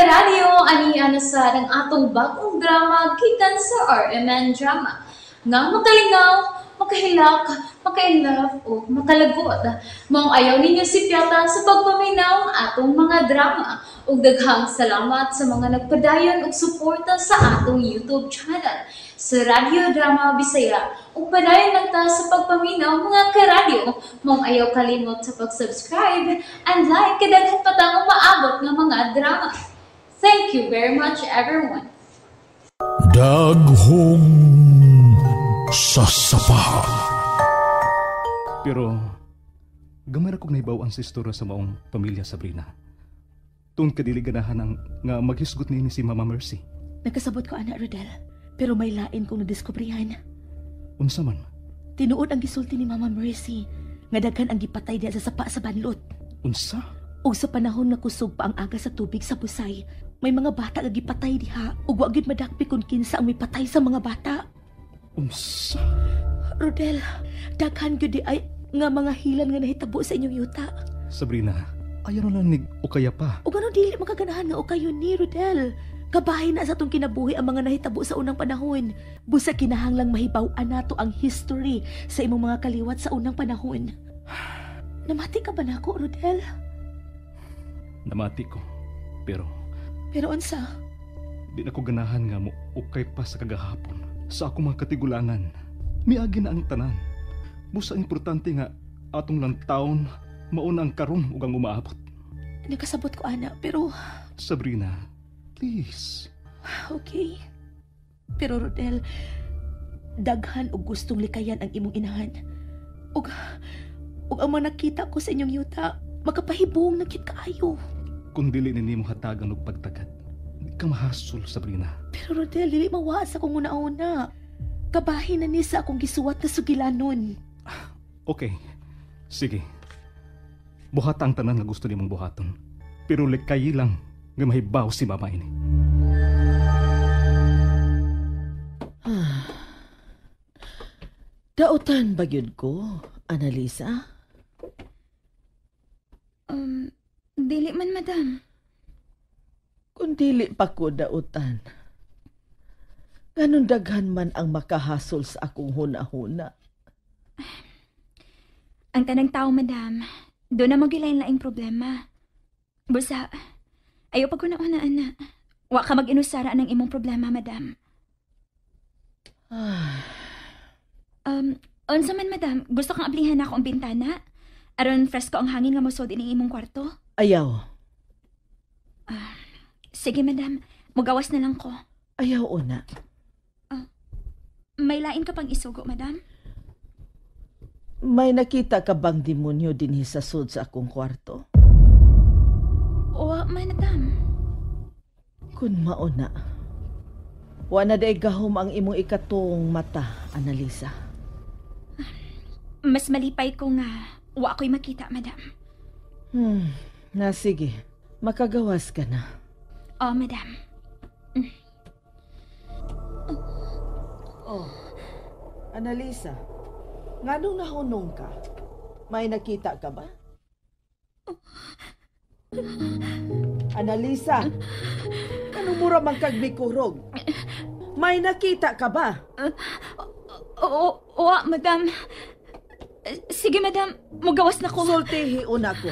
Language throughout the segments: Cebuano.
Karadyo, ani na sad ang atong bagong drama gikan sa RMN Drama nga makalingaw, makahilak, maka-inlove o makalagot. Maong ayaw ninyo sipyata sa pagpaminaw atong mga drama. Ug daghang salamat sa mga nagpadayon og suporta sa atong YouTube channel sa Radyo Drama Bisaya. Ug padayon lang ta sa pagpaminaw, mga karadyo. Maong ayaw kalimot sa pag-subscribe and like kay daghan pa tang umaabot nga mga drama. Thank you very much, everyone. Daghong sa sapa. Pero gamay ra kog nahibaw-an sa istorya sa maong pamilya, Sabrina. Tungod kay dili ganahan ang nga maghisgot niini si Mama Mercy. Nakasabot ko ana, Rodel. Pero may lain kong nadiskubrihan. Unsa man? Tinuod ang gisulti ni Mama Mercy nga daghan ang gipatay diha sa sapa sa Banlot. Unsa? Ug sa panahon nga kusog pa ang aga sa tubig sa Busay, may mga bata nga gipatay diha ug wa gyud madakpi kung kinsa ang mipatay sa mga bata. Unsa? Rodel, daghan gyud diay nga mga hilan nga nahitabo sa inyong yuta. Sabrina, ayaw na lang nig o kaya pa. Ug ano dili makaganahan nga ukayon ni, Rodel? Kabahin na sa atong kinabuhi ang mga nahitabo sa unang panahon. Busa kinahanglang mahibaw-an nato ang history sa imong mga kaliwat sa unang panahon. Namati ka ba nako, Rodel? Namati ko. Pero Pero unsa? Di na ko ganahan nga mo ukay pa sa kagahapon. Sa akong mga katigulangan. Miagi na ang tanan. Busa importante nga atong lang taon mauna ang karon ug ang umaabot. Nakasabot ko ana, pero Sabrina, please. Okay. Pero Rodel, daghan og gustong likayan ang imong inahan. Ug ang mga nakita ko sa inyong yuta, makapahibong na gyud kaayo. Kung dili ni nimo hatagan og pagtagad, di ka mahasol, Sabrina. Pero Rodel, dili mawa sa akong una-una. Kabahin na ni sa akong gisuwat na sugilanon. Okay. Sige. Buhata ang tanan nga gusto nimong buhaton. Pero likayi lang nga mahibaw si mama ini. Dautan ba gyud ko, Annalisa? Dili man, madam. Kung dili pa ko dautan, ganun daghan man ang makahasol sa akong huna-huna. Ang tanang tao, madam, doon na magilain-laing problema. Busa, ayaw pag una-una, ana. Wa ka mag-inusara ng imong problema, madam. Unsa man, madam, gusto kang ablihan ako ang bintana? Aron fresko ang hangin nga mosod ining imong kwarto? Ayaw. Sige, madam. Mugawas na lang ko. Ayaw una. May lain ka pang isugo, madam? May nakita ka bang demonyo dinhi sa sud sa akong kwarto? Wa, madam. Kun mao na, wa na day gahom ang imong ikatong mata, Annalisa. Mas malipay ko nga wa ako'y makita, madam. Na sige, makagawas ka na. Oh, madam. Oh, Annalisa, nganong nahunong ka? May nakita ka ba? Annalisa, anong mura man kag mikurog? May nakita ka ba? Oo, wa, madam. Sige, madam. Mugawas na ko. Sultihi una ko.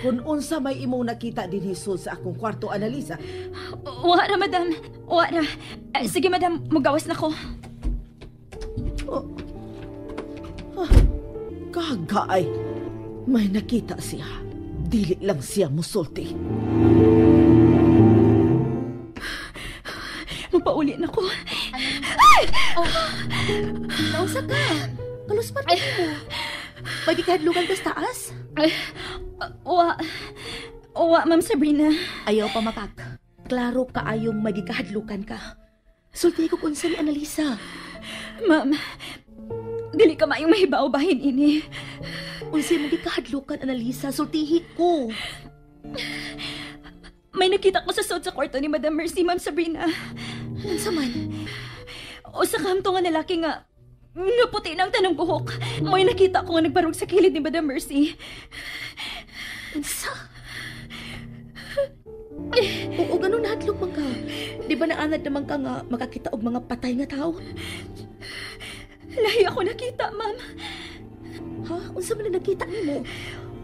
Kung unsa may imong nakita dinhi sa akong kwarto, Annalisa. Wa ra, madam. Wa ra. Sige, madam. Mugawas na ko. Oh. Ah, kagaay. May nakita siya. Dili lang siya musulti. Mapauli na ko. Ay! Oh, nausa ka. Kaluspat ka mo. May gikahadlukan ka sa taas? Ay, wa. Wa, Ma'am Sabrina. Ayaw pa makak. Klaro kaayong magikahadlukan ka. Sulti ko kung sa ni Annalisa. Ma'am, dili ka maayong mahibaw bahin ini. Unsay mo gikahadlukan, Annalisa? Sultihi ko. May nakita ko sa suot sa kwarto ni Madam Mercy, Ma'am Sabrina. Unsa man? O sa kamto nga lalaki nga puti ng tanong buhok. May nakita ko nga nagbarog sa kilid ni Madam Mercy. Unsa? Oo, ganun nahadlok man ka. Di ba naanad naman ka nga makakita og mga patay nga tao? Lahi ako nakita, ma'am. Ha? Unsa man na nakita nimo?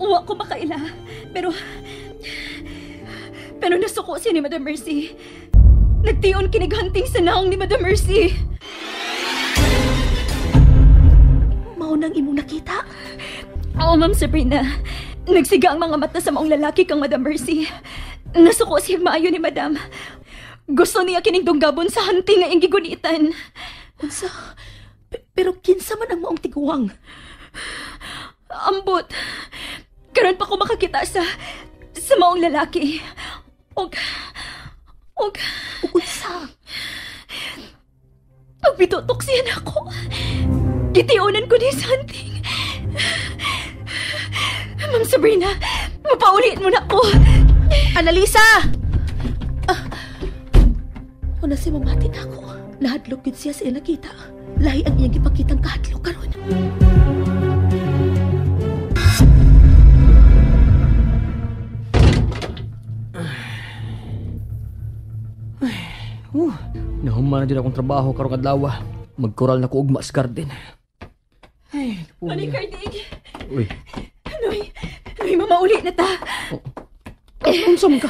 Uwa ko makaila. Pero nasuko siya ni Madam Mercy. Nagtion kinighanting sa naong ni Madam Mercy. Mao nang imong nakita? Oo, Ma'am Sabrina. Nagsiga ang mga mata sa maong lalaki kang Madam Mercy. Nasuko siya maayo ni Madam. Gusto niya kining dunggabon sa hunting nga iyang gigunitan. Unsa? Pero kinsa man ang maong tiguang? Ambot. Karon pa ko makakita sa maong lalaki. Og unsa? Pag bitutok siya nako. Gitiunan ko ni sa hunting. Ma'am Sabrina, mapauliin mo na ko. Annalisa! Una si mamati na ako. Nahadlok yun siya sa iyang nakita. Lahi ang iyang gipakitang kahadlok karon. Nahuman na dyan akong trabaho karong adlaw. Magkural na ko ugma sa garden. Ay, Mali, Cardig. Uy. Noy, mamauli na ta. Unsa man ka?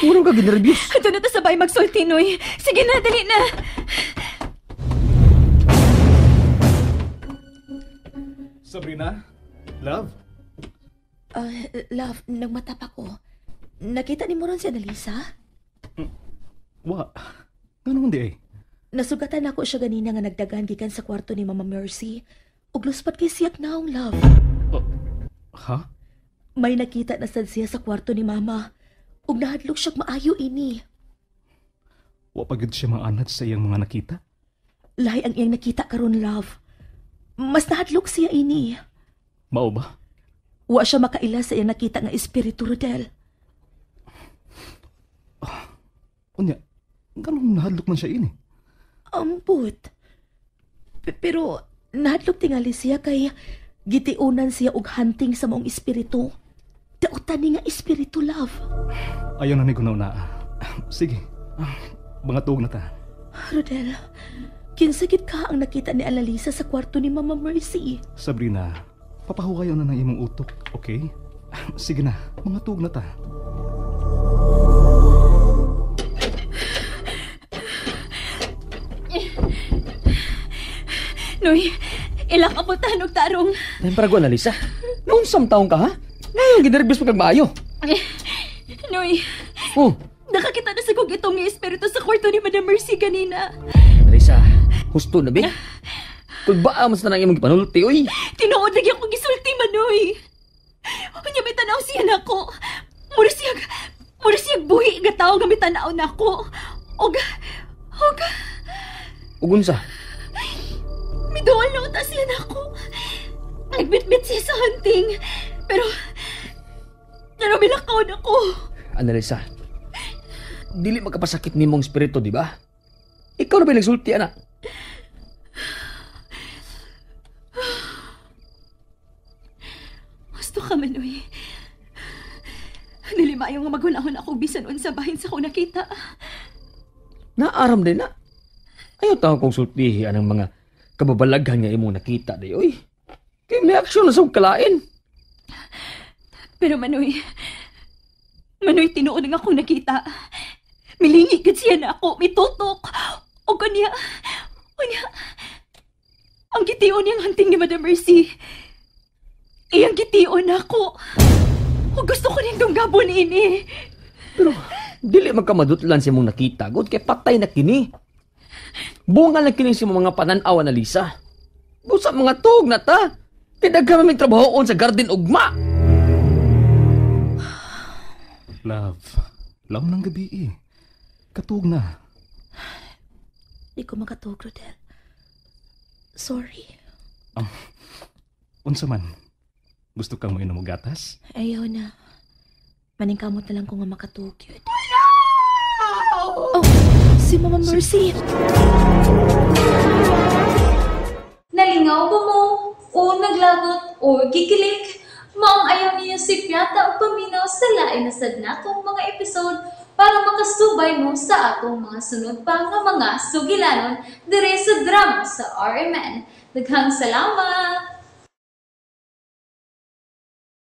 Mura ka ginervyos. Ato na ta sabay magsulti, Noy. Sige na, dali na. Sabrina? Love? Love, nagmata pa ko. Nakita ni mo ron si Annalisa? Wa. Ngano man di ay? Nasugatan ako siya ganina nga nagdagan gikan sa kwarto ni Mama Mercy. Ug luspat kay siyak naong, love. Ha? May nakita na sad siya sa kwarto ni Mama. Ug nahadlok siya maayo ini. Wa pa gid siya maanad sa iyang mga nakita? Lahi ang iyang nakita karon, love. Mas nahadlok siya ini. Mao ba? Wa siya makaila sa iyang nakita nga espiritu, Rodel. Unya, ganong nahadlok man siya ini? Ambot. Pero nahadlok tingali siya kay gitiunan siya og hunting sa maong espiritu. Dautan ni nga espiritu, love. Ayaw na ni gunaw na. Sige, mga tuog na ta. Rodel, kinsakit ka ang nakita ni Annalisa sa kwarto ni Mama Mercy. Sabrina, papahukayo na ng imong utok, okay? Sige na, mga tuog na ta. Noy, ilak abutan og tarong. Dahil para ko, Annalisa. Noong samtaong ka, ha? Ngayon, ginervyos mo kag maayo. Noy, oh. Nakakita na sa kong itong espiritu sa kwarto ni Madam Mercy kanina. Annalisa, husto na, be. Kung ba mas na nang imong gipanulti, oy. Tinuod lagi akong gisulti, Manoy. Unya may tanaw siya nako. Mura siyag buhi nga tao nga may tanaw nako. Og unsa? Miduol na uta siya nako. Nagbitbit siya sa hunting. Pero milakaw na ko. Annalisa, dili makapasakit nimong espiritu, di ba? Ikaw na ba nagsulti, anak? Gusto ka, Manoy. Dili maayo nga maghunahon ako bisan unsa bahin sa ko nakita. Naaram din na. Ayaw tao kong sultihi anang mga kababalaghan nga imong nakita di, oy. Kay may aksyon na sa kalain. Pero Manoy, tinuod nga akong nakita. Milingi gid siya na ako, mitutok. O kanya, ang gitiyon niyang hunting ni Madam Mercy. Iyang gitiyon ako. O gusto ko niyang dunggabon ini. Pero dili magkamadutlan sa imong nakita, god kay patay na kini. Bunga na kini sa mga pananaw, Annalisa. Busa mga tuog na ta. Tinagka may trabahoon sa garden ugma. Love, love ng gabi eh. Katuog na. Di ko makatuog, Rodel. Sorry. Unsa man? Gusto kang mainom og gatas? Ayaw na. Maningkamot na lang ko nga makatuog yun. Oh, si Mama Mercy. Nalingaw ba mo? O naglagot o gikilig? Maong ayaw niyo si Piata o paminaw sa lain na sad natong mga episode para makasubay mo sa atong mga sunod pa nga mga sugilanon dire sa drama sa RMN. Daghang salamat!